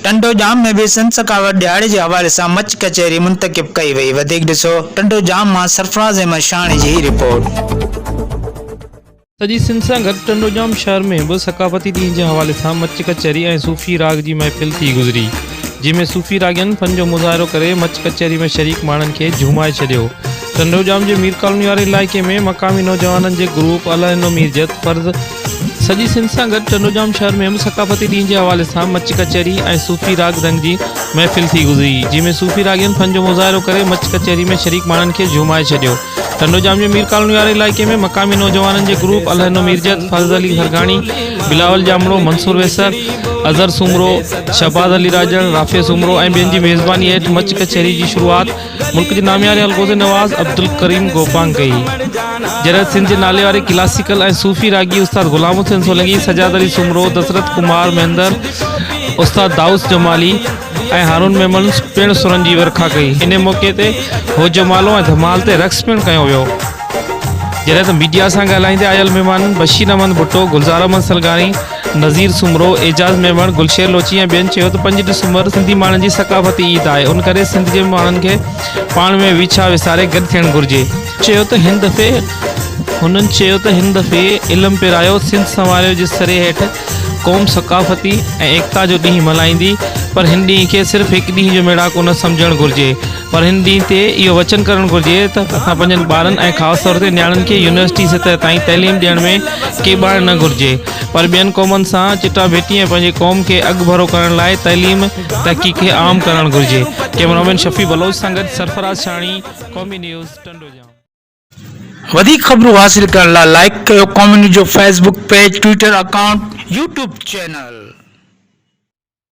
ٽنڊوڄام ۾ به سنڌ ثقافت ڏهاڙي جي حوالي سان مچ ڪچهري منتخب ڪئي وئي وڌيڪ ڏسو ٽنڊوڄام مان سرفراز احمد شاهاڻي جي هي رپورٽ. سڄي سنڌ سان گڏ ٽنڊوڄام شهر ۾ به ثقافتي ڏينهن جي حوالي سان مچ ڪچهري ۽ صوفي راڳ جي محفل ٿي گذري جنهن ۾ صوفي راڳين فن جو مظاهرو ڪري مچ ڪچهري ۾ شريڪ ماڻهن کي جهومائي ڇڏيو. ٽنڊوڄام جي مير ڪالوني واري علائقي ۾ مقامي نوجوانن جي گروپ الهندو ميرجت فرض سڄي سنڌ سان گڏ ٽنڊوڄام شهر ۾ به ثقافتي ڏينهن جي حوالي سان مچ ڪچهري ۽ صوفي راڳ رنگ جي محفل ٿي گذري جنهن ۾ صوفي راڳين فن جو مظاهرو ڪري مچ ڪچهري ۾ شريڪ ماڻهن کي جهومائي ڇڏيو. ٽنڊوڄام جي مير ڪالوني واري علائقي ۾ مقامي نوجوانن جي گروپ الهندو ميرجت، فرض علي خرگاڻي، بلاول ڄامڙو، منصور ويسر، اظهر سومرو، شهباز علي راڄڙ، رافع سومرو ۽ ٻين جي ميزباني هيٺ مچ ڪچهري جي شروعات ملڪ جي نامياري الغوزي نواز عبدالڪريم گوپانگ ڪئي. جڏهن سنڌ جي ناليواري ڪلاسيڪل ۽ صوفي راڳي استاد غلام حسين سولنگي، سجاد علي سومرو، دسرت ڪمار مهندر، استاد دائوس جمالي ۽ هارون ميمڻ پڻ سرن جي ورکا ڪئي. انهي موقعي تي هو جمالو ۽ ڌمال تي رقص پڻ ڪيو ويو. جڏهن ته ميڊيا سان ڳالهائيندي آيل مهمانن بشير احمد ڀٽو، گلزار احمد سلگاڻي، نذير سومرو، اعجاز ميمڻ، گلشير لوچي ۽ ٻين چيو ته پنج ڊسمبر سنڌي ماڻهن جي ثقافتي عيد آهي ان ڪري سنڌ جي ماڻهن کي پاڻ ۾ ويڇا وساري گڏ ٿيڻ گهرجي. چيو ته هن دفعي هنن چيو ته هن دفعي علم پرايو سنڌ سنواريو جي سري هيٺ قوم ثقافتي ۽ ايڪتا جو ڏينهن ملهائيندي پر هن ڏينهن کي صرف هڪ ڏينهن جو ميڙاڪو نه سمجهڻ گهرجي پر هن ڏينهن تي اهو وچن ڪرڻ گهرجي ته اسان پنهنجن ٻارن ۽ خاص طور تي نياڻين کي يونيورسٽي سطح تائين تعليم ڏيڻ ۾ ڪيٻائڻ نه گهرجي پر ٻين قومن سان چٽا ڀيٽي ۽ پنهنجي قوم کي اڳڀرو ڪرڻ لاء تعليم تحقيق کي عام ڪرڻ گهرجي ڪئميرامين شفيع بلوچ سان گڏ سرفراز شاهاڻي قومي نيوز ٽنڊوڄام. وڌيڪ خبرون حاصل ڪرڻ لاء لائيڪ ڪيو قومي نيوز جو Facebook page, Twitter account, YouTube channel.